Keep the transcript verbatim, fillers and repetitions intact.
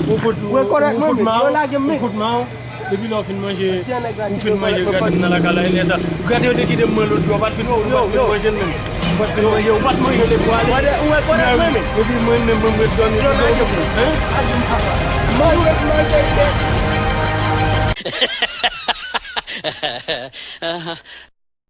Ou fout, ou fout ma w, ou fout ma w. Depi lè w fin manje, ou fin manje gade m nan lakay la, e lè sa. Gade yo te kite m mwen lòt jou, w pa t fin, w pa t fin manje l menm. W pa t fin manje, w pa t manje l epi w ale. Epi mwen menm, mwen, mwen dòmi, mwen dòmi. Hein?